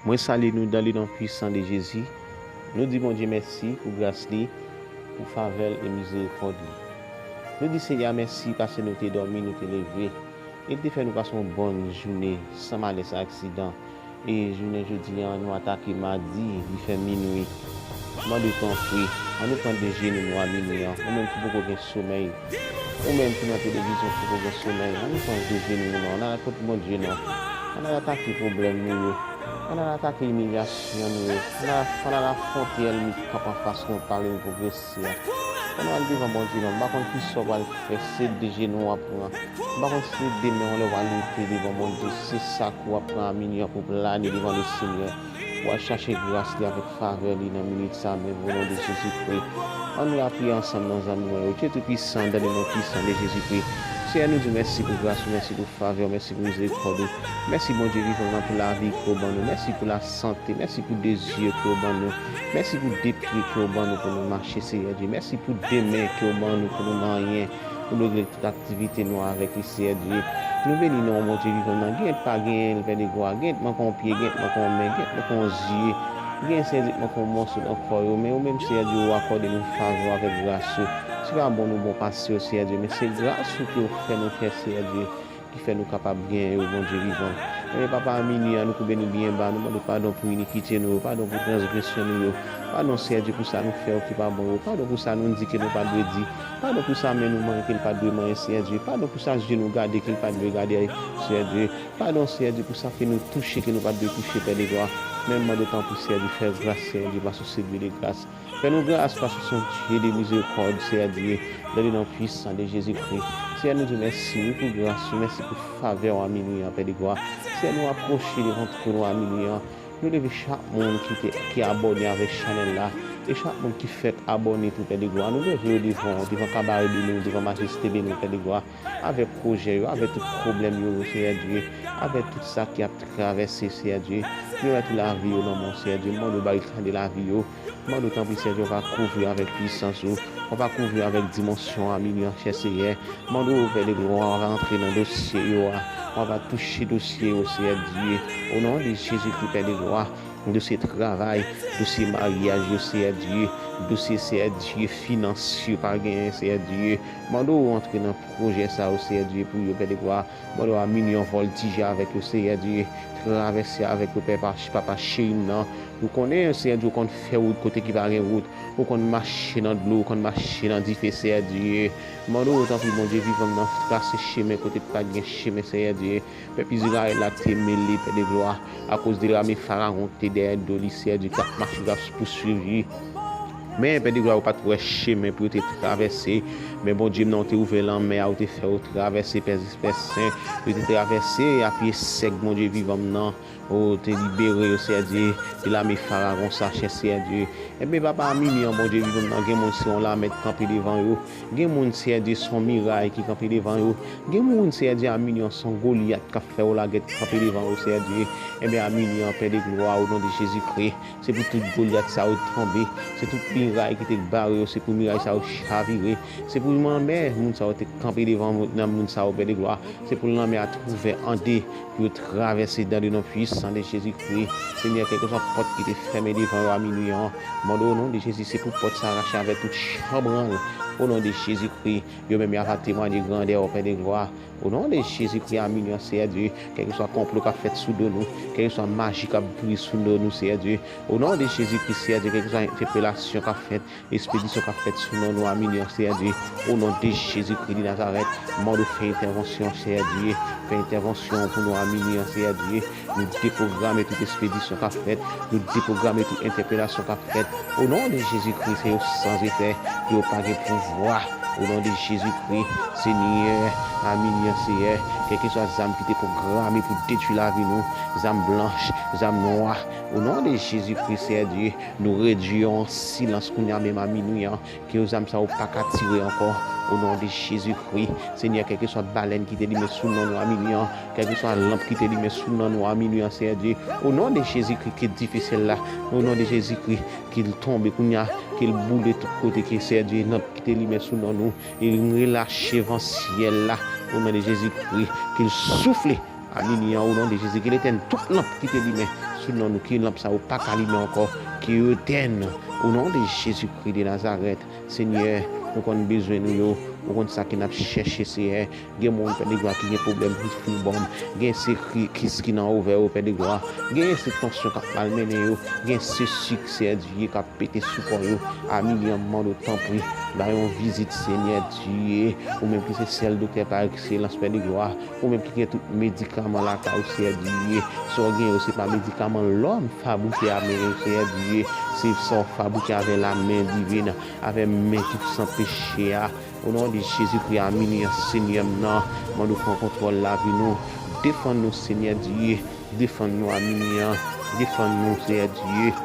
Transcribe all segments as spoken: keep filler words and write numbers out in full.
Mwen salye nou dans le nom puissant de Jésus. Nou di Bondye mèsi pou gras li, pou favè l e mizerikòd li. Nou di Senyè a mèsi paske nou te dòmi, nou te leve. E l te fè nou pase yon bòn jounen san malè san aksidan. E jounen jodi a, nou atake madi, li fè minui. Mande w tanpri, an nou pran de jenou nou a minui an. Ou menm ki poko gen somèy, ou menm ki nan televizyon ki poko gen somèy, an nou pran de jenou nou, an al kot Bondye nou. An al atake pwoblèm nou yo. An al atake imilyasyon nou yo. An al, an al afwonte ènmi k ap anfas nou, pale nou pwogrese a. An nou al devan Bondye nou. M pa konn kisa w pral fè, se de jenou w ap pran. M pa konn si demen w lè w al rete devan Bondye, se sa k w ap pran a minui an pou w plane devan Lesenyè. W al chache gras li avèk favè li nan minit sa menm, o non de Jezikri. An nou lapriyè ansanm nan zanmi mwen yo. Dye Toupisan, dans le nom puissant de Jésus-Christ. Seyè, nou di w mèsi pou gras ou, mèsi pou favè w, mèsi pou mizerikòd ou. Mèsi, Bondye vivan nan, pou lavi ke w ban nou. Mèsi pou lasante. Mèsi pou de zye ke w ban nou. Mèsi pou de pye ke w ban nou pou nou mache, Seyè Dye. Mèsi pou de men ke w ban nou pou nou manyen, pou nou regle tout aktivite nou avèk li, Seyè Dye. Nou beni non w, Bondye vivan nan. Gen pa genyen l, Pè de glwa. Gen manke yon pye, gen manke yon men, gen manke yon zye. Gen, Seyè Dye, manke yon mòso nan kò yo. Men ou menm, Seyè Dye, ou akòde nou favè w avèk gras ou. Se pa bon nou bon pase yo, Seyè Dye, men se gras ou ke w fè nou fè, Seyè Dye, ki fè nou kapab genyen yo, Bondye vivan. Ebyen, papa, a minui an, nou koube nou byen ba, nou mande w padon pou inikite nou yo, padon pou transgresyon nou yo. Padon, Seyè Dye, pou sa nou fè yo ki pa bon yo. Padon pou sa nou di ke nou pa dwe di. Padon pou sa men nou manyen ke l pa dwe manyen, Seyè Dye. Padon pou sa je nou gade ke l pa dwe gade, Seyè Dye. Padon, Seyè Dye, pou sa ke nou touche ke nou pa dwe touche, Pè de glwa. Men mande w tanpri, Seyè Dye, fè gras, Seyè Dye, paske w se Dye de gras. Fè nou gras, paske w se yon Dye de mizerikòd, Seyè Dye, dans le nom puissant de Jésus-Christ. Seyè, nou di w mèsi, wi, pou gras ou, mèsi pou favè w a minui an, Pè de glwa. Seyè, nou apwoche devan twòn ou a minui an. Nou leve chak moun ki te, ki abòne avèk chanèl la, e chak moun ki fèk abòne tou, Pè de glwa. Nou leve yo devan w, devan kabarè de nou, devan majeste de nou, Pè de glwa, avèk pwojè yo, avèk tout pwoblèm yo, Seyè Dye, avèk tout sa ki ap travèse, Seyè Dye. Nou remèt ou lavi yo nan men w, Seyè Dye. Mande w ba yo tan de lavi yo. Mande w tanpri, Seyè Dye, w va kouvri avèk pwisans ou. W va kouvri avèk dimansyon a minui an, chè Seyè. Mande w, Pè de glwa, w va antre nan dosye yo a. W va touche dosye yo, Seyè Dye. O non de Jezikri, Pè de glwa. Dosye travay, dosye maryaj yo, Seyè Dye. Dosye, Seyè Dye, finans yo pa genyen, Seyè Dye. Mande w antre nan pwojè sa yo, Seyè Dye, pou yo, Pè de glwa. Mande w a minui an vòltije avèk yo, Seyè Dye. Travèse avèk yo, Pè pa-, Papa cheri m nan. Nou konnen, Seyè Dye, ou konn fè wout kote ki pa gen wout. Ou konn mache nan dlo, ou konn mache nan dife, Seyè Dye. Mande w, tanpri, Bondye vivan m nan, trase chemen kote pa t gen chemen, Seyè Dye. Pèp Izrayèl la te mele, Pè de glwa, akoz de lame Farawon te dèyè do li, Seyè Dye, k ap mache, k ap pouswiv li. Men, Pè de glwa, yo pa t wè chemen pou yo te travèse. Men Bondye m nan, ou te ouvè lanmè a, ou te fè yo travèse, Pè, Pè Sen. Yo te travèse a pye sèk, Bondye vivan m nan. Ou te libere yo, Seyè Dye, de lame Farawon sa, chè Seyè Dye. Ebyen, papa, a minui an, Bondye vivan m nan, gen moun se yon lame k kanpe devan yo. Gen moun, Seyè Dye, se yon miray ki kanpe devan yo. Gen moun, Seyè Dye, a minui an, se yon Golyat k ap fè yo lagè, k kanpe devan yo, Seyè Dye. Ebyen, a minui an, Pè de glwa, o non de Jezikri, se pou tout Golyat sa yo tonbe. Se tout miray ki te bare yo, se pou miray sa yo chavire. Se pou lanmè moun sa yo te kanpe devan moun, nan moun sa yo, Pè de glwa. Se pou lanmè a t ouvè an de, pou yo travèse dans le nom puissant de Jésus-Christ. Senyè, kèlkeswa pòt ki te fèmen devan yo a minui an, mande w, o non de Jezi, se pou pòt sa rache avèk tout chanbranl. O non de Jezikri, yo menm y ap temwaye grandè w, Pè de glwa. O non de Jezikri, a minui an, Seyè Dye, kèlkeswa konplo k ap fèt sou do nou, kèlkeswa maji k ap vire sou do nou, Seyè Dye. O non de Jezikri, Seyè Dye, kèlkeswa entèpelasyon k ap fèt, espedisyon k ap fèt sou non nou a minui an, Seyè Dye. O non de Jezikri de Nazarèt, mande w fè entèvansyon, Seyè Dye. Fè entèvansyon pou nou a minui an, Seyè Dye. Nou depwograme tout espedisyon k ap fèt. Nou depwograme tout entèpelasyon k ap fèt. O non de Jezikri, fè yo san efè, pou yo pa gen pouvwa. O non de Jezikri, Senyè, a minui an, Seyè, kèlkeswa zam ki te pwograme pou detwi lavi nou, zam blanch, zam nwa, o non de Jezikri, Seyè Dye, nou redui yo an silans kounye a menm a minui an. Ke yo zam sa yo pa ka tire ankò. O non de Jezikri, Senyè, kèlkeswa balèn ki te limen sou non nou a minui an, kèlkeswa lanp ki te limen sou non nou a minui an, Seyè Dye, o non de Jezikri, ke dife syèl la, o non de Jezikri, ke l tonbe kounye a, ke l boule tout kote, ke, Seyè Dye, lanp ki te limen sou non nou, e l relache van syèl la, o non de Jezikri, ke l soufle a minui an, o non de Jezi, ke l etenn tout lanp ki te limen Tout nan nou ki lanp sa yo pa ka limen ankò, ke yo etèn. O non de Jezikri de Nazarèt, Senyè, nou konn bezwen nou yo, ou konn sa ke n ap chèche, Senyè. Gen moun, Pè de glwa, ki gen pwoblèm ki fin bòn, gen se ki, kis ki nan ovè yo, Pè de glwa, gen se tansyon k ap malmennen yo, gen se sik, Senyè Dye, k ap pete sou kò yo. Amini an, m mande w tanpri, ba yo yon vizit, Senyè Dye, ou menm ki se sèl doktè pa ekselans, Pè de glwa, ou menm ki gen tout medikaman lakay ou, Senyè Dye. Sa w gen yo, se pa medikaman lòm fabrike a, men, Senyè Dye, se sa w fabrike avè lamen divin, avè men ki san peche a. O non de Jezikri, amini an, Senyè m nan, mande w pran kontwòl lavi nou. Defann nou, Senyè Dye. Defann nou, amini an. Defann nou, Senyè Dye.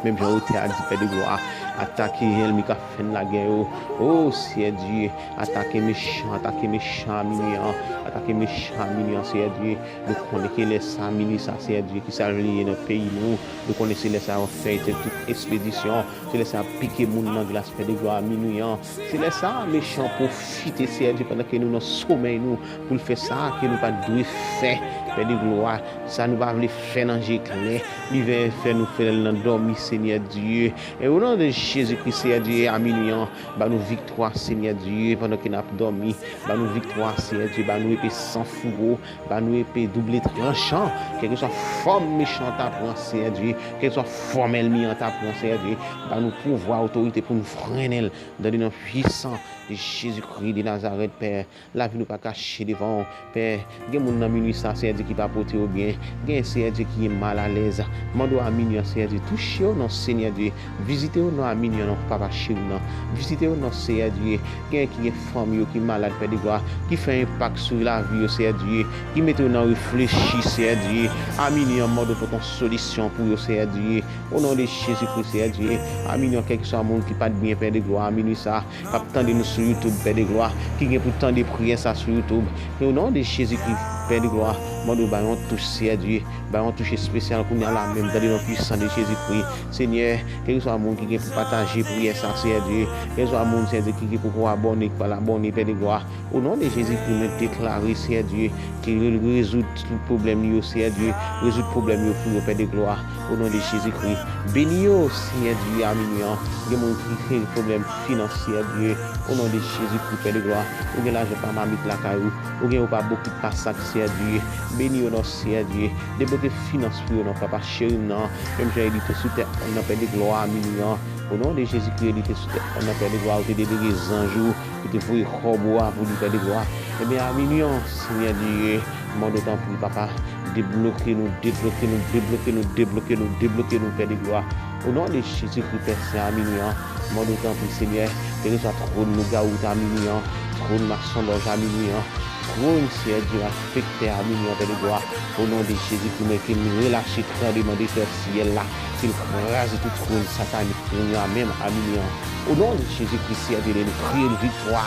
Menm jan otè a di, Pè de glwa, atake ènmi k ap fè n lagè yo. O, Senyè Dye, atake mechan, atake mechan a mini an, atake mechan a mini an, Senyè Dye. Nou konnen ke lè sa, mini sa, Senyè Dye, ki sa l ye nan peyi nou. Nou konnen se lè sa yo fè tout espedisyon, se lè sa yo pike moun nan glas, Pè de glwa, a mini an. Se lè sa, mechan pwofite, Senyè Dye, pandan ke nou nan somèy nou, pou l fè sa ke nou pa t dwe fè, Pè de glwa, sa nou pa vle fè nan je klè, li vin fè nou fè l nan dòmi, Senyè Dye. E o non de Jezikri, Senyè Dye, a mini an, ba nou viktwa, Senyè Dye, pandan ke n ap dòmi, ba nou viktwa, Senyè Dye, ba nou epe san fouwo, ba nou epe double tranchan, kèlkeswa fòm mechan an ta pran, Senyè Dye, kèlkeswa fòm ènmi an ta pran, Senyè Dye, ba nou pouvwa, otorite pou n frennen l, nan non pwisan de Jezikri de Nazarèt, Pè. Lavi nou pa kache devan w, Pè. Gen moun nan minui sa, Senyè Dye, ki pa pote yo byen. Gen, Senyè Dye, ki gen malalèz. Mande w a minui an, Senyè Dye, touche yo non, Senyè Dye. Vizite yo non a minui an non, Papa cheri m nan. Vizite yo non, Senyè Dye. Gen ki gen fanmi yo ki malad, Pè de glwa, ki fè enpak sou lavi yo, Senyè Dye, ki mete yo nan reflechi, Senyè Dye. A minui an, mande w pote yon solisyon pou yo, Senyè Dye. O non de Jezikri, Senyè Dye, a minui an, kèlkeswa moun ki pa t byen, Pè de glwa, a minui sa, k ap tande nou sou YouTube, Pè de glwa, ki gen pou tande priyè sa sou YouTube. E o non de Jezikri, Pè de glwa, mande w ba yon touch, Senyè Dye, ba yon touch espesyal kounye a la menm, nan non pwisan de Jezikri. Senyè, kèlkeswa moun ki gen pou pataje priyè sa, Senyè Dye, kèlkeswa moun, Senyè Dye, ki gen pou, pou abòne, ki pa t abòne, Pè de glwa, o non de Jezikri, mwen deklare, Senyè Dye, ke w rezoud tout pwoblèm yo, Senyè Dye. Rezoud pwoblèm yo pou yo, Pè de glwa, o non de Jezikri. Beni yo, Senyè Dye, a minui an. Gen moun ki gen pwoblèm finans, Senyè Dye, o non de Jezikri, Pè de glwa. Ou gen lajan pa mamit lakay ou. Ou gen yo pa bokit pa sak, Senyè Dye. Beni yo non, Senyè Dye. Debloke finans pou yo non, Papa cheri m nan. Menm jan e li te sou tè nan, Pè de glwa, a minui an. O non de Jezikri, e li te sou tè nan, Pè de glwa, ou te delege zanj ou, ou te voye kòbo a pou li, Pè de glwa. Ebyen, a minui an, Senyè Dye, mande w tanpri, Papa, debloke nou, debloke nou, debloke nou, debloke nou, debloke nou, Pè de glwa. O non de Jezikri, Pè Sen, a minui an, mande w tanpri, Senyè, kèlkeswa twòn lougawou a minui an, twòn masonlòj a minui an, twòn, Senyè Dye, malfektè a minui an, Pè de glwa. O non de Jezikri, mwen ke m relache tranblemanntè syèl la, ke l kraze tout twòn satanik kounye a menm a minui an. O non de Jezikri, Senyè Dye, nou kriye l viktwa,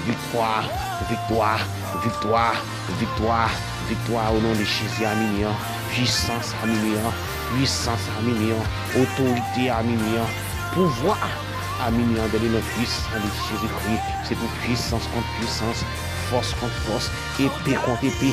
viktwa, viktwa, viktwa, viktwa, o non de Jezi a minui an, pwisans a minui an, pwisans a minui an, otorite a minui an, pouvwa a minui an, nan non pwisan de Jezikri, se pou pwisans kont pwisans, fòs kont fòs, epe kont epe,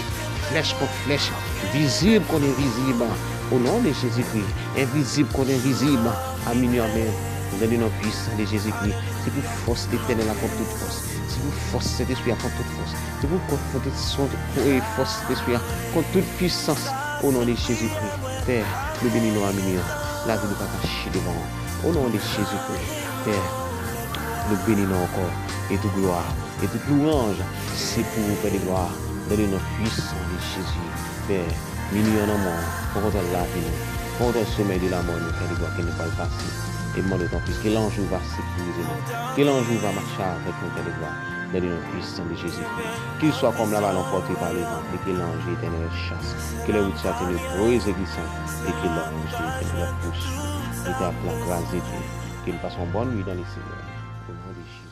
flèch kont flèch, vizib kont envizib, o non de Jezikri, envizib kont envizib, a minui an menm, nan non pwisan de Jezikri, se pou fòs Letènèl la kont tout fòs, se pou fòs Sentespri a kont tout fòs, se pou kont, kont, kont, e fòs Sentespri a kont tout pwisans, o non de Jezikri, Pè, nou beni non a minui an, lavi nou pa kache devan w, o non de Jezikri, Pè, nou beni non ankò, e tout glwa, e tout lwanj, se pou ou, Pè de glwa, nan non pwisan de Jezi, Pè, minui an nan men w, pran kontwòl lavi nou, pran kontwòl somèy de lamò nou, Pè de glwa, ke nou pral pase, e mande w tanpri, ke lanj ou va sekirize nou, ke lanj ou va mache avèk nou, Pè de glwa, nan non pwisan de Jezikri. Qu'il soit comme la ballon portée par le vent, et que l'ange éternel chasse, que les routes soient ténébreuses et glissantes, et que l'ange éternel poursuive, et à la grâce de Dieu, que nous passons bonne nuit dans le Seigneur. Au nom de Jésus.